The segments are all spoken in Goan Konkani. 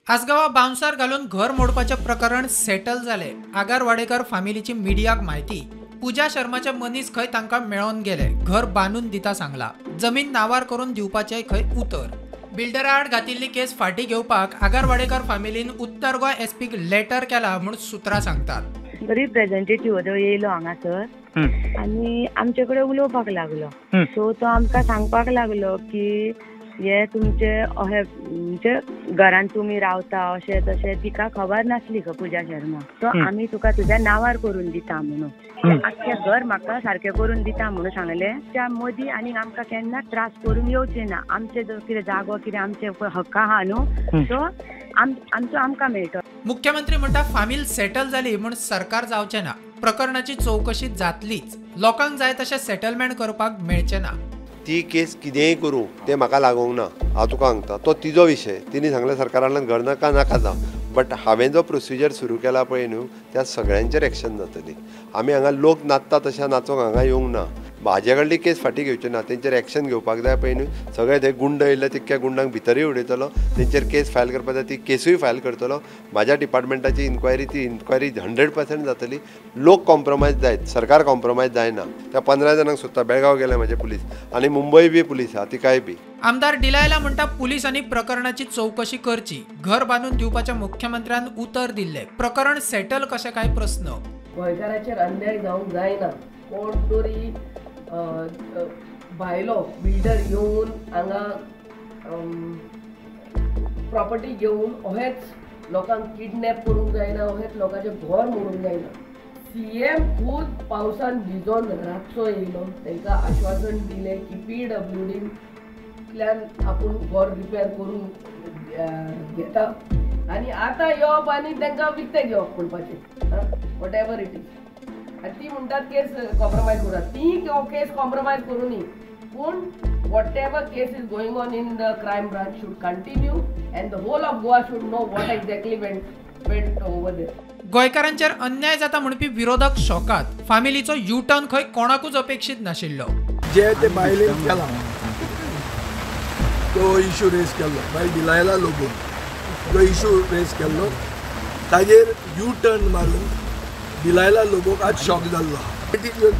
आसगांवां बाउन्सर घालून घर मोडपाचें प्रकरण सेटल जालें. आगारवाडेकर फामिलीची मिडियाक म्हायती. पूजा शर्माचे मनीस खंय तांकां मेळोवन गेले, घर बांदून दिता सांगला, जमीन नांवार करून दिवपाचें खंय उतर. बिल्डरा आड घातिल्ली केस फाटीं घेवपाक आगारवाडेकर फामिलीन उत्तर गोंय एसपीक लेटर केला म्हूण सुत्रां सांगतात. रिप्रेझेंटेटिव्ह येयलो हांगासर आनी आमचे कडेन उलोवपाक लागलो. सो तो आमकां सांगपाक लागलो की हे तुमचे अहे म्हणजे घरान तुमी रावता अशें तशें, तिका खबर नासली खंय पूजा शर्मा. सो आमी तुका तुज्या नांवार करून दिता म्हणून, आख्खें घर म्हाका सारकें करून दिता म्हणून सांगलें. त्या मदीं आनीक आमकां केन्ना त्रास करून येवचे ना, आमचे कितें जागो कितें आमचे हक्क आहा न्हू, सो आमचो आमकां मेळटलो. मुख्यमंत्री म्हणटा फामील सेटल जाली म्हूण सरकार जावचें ना, प्रकरणाची चवकशी जातलीच, लोकांक जाय तशें सेटलमेंट करपाक मेळचें ना. ती केस कितेंय करूं तें म्हाका लागूंक ना, हांव तुका सांगता तो तिजो विशय. तिणें सांगलें सरकारान घर नाका नाका जावं, बट हांवें जो प्रोसिजर सुरू केला पळय न्हू त्या सगळ्यांचेर एक्शन जातली. आमी हांगा लोक नाचता तशें नाचोंक हांगा येवंक ना. म्हाजे कडली केस फाटीं घेवची ना, तेंचेर एक्शन घेवपाक जाय पळय न्हू. सगळे ते गुंड येयले तितक्या गुंडांक भितरूय उडयतलो, तेंचेर केस फायल करपाक जाय ती केसूय फायल करतलो. म्हाज्या डिपार्टमेंटाची इन्क्वायरी ती इन्क्वायरी 100% जातली. लोक कॉम्प्रोमायज जायत, सरकार कॉम्प्रोमायज जायना. त्या 15 जाणांक सोदता, बेळगांव गेले म्हाजे पुलीस आनी मुंबय बी पुलीस आहा तिकाय बी. आमदार डिलायला म्हणटा पुलिसांनी प्रकरणाची चवकशी करची, घर बांदून दिवपाच्या मुख्यमंत्र्यान उतर दिल्लें, प्रकरण सेटल कशें काय प्रस्न. गोंयकाराचेर अन्याय जावंक जायना. कोण तरी भायलो बिल्डर येवन हांगा प्रॉपर्टी घेवन अहेच लोकांक किडनॅप करूंक जायना, अहेच लोकांचें घर मोडूंक जायना. सीएम खूद पावसान भिजोन रातचो येयलो, तांकां आश्वासन दिलें की पीडब्ल्यूडींतल्यान आपूण घर रिपेर करून घेता आनी आतां येवप आनी तांकां विकतें घेवप म्हणपाचें, what ever it is. आनी ती म्हणटात केस कॉम्प्रोमायज करात, ती केस कॉम्प्रोमायज करूं न्ही, पूण whatever case is going on in the crime branch should continue and the whole of Goa should know what exactly went over there. गोंयकारांचेर अन्याय जाता म्हणपी विरोधक शॉकात. फामिलीचो यू टर्न खंय कोणाकूच अपेक्षीत नाशिल्लो. जे ते बायलेन केला तो इशू रेज केल्लो, बायल डिलायला लोबोन जो इशू रेज केल्लो ताजेर यू टर्न मारून डिलायला लोबोक आज शॉक जाल्लो.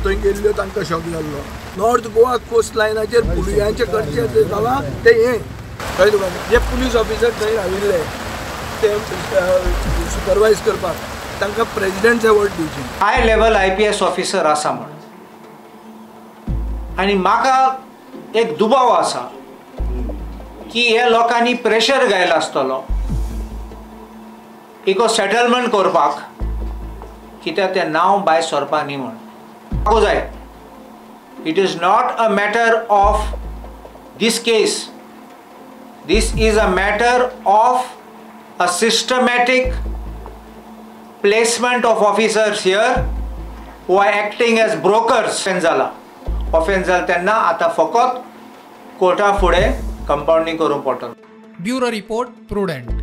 थंय गेल्ल्यो तांकां शॉक जाल्लो. नॉर्थ गोवा कोस्ट लायनाचेर पुलियांचे करचें जें जालां तें हें कळ्ळें तुका. जे पुलीस ऑफिसर थंय राविल्ले ते सुपरवायज करपाक तांकां प्रेजिडेंट अवॉर्ड दिवचे. हाय लेवल IPS officer आसा म्हण आनी म्हाका एक दुबाव आसा की हे लोकांनी प्रेशर घायला आसतलो इको सेटलमेंट करपाक, कित्याक तें नांव भायर सरपा न्ही म्हण. म्हाका जाय it is not a matter of this case, this is a matter of a systematic placement of officers here who are acting as brokers. Offence जाला, ऑफेन्स जाला तेन्ना आतां फकत कोर्टा फुडें कंपाउंडींग करूंक पडटलो. Bureau report, Prudent.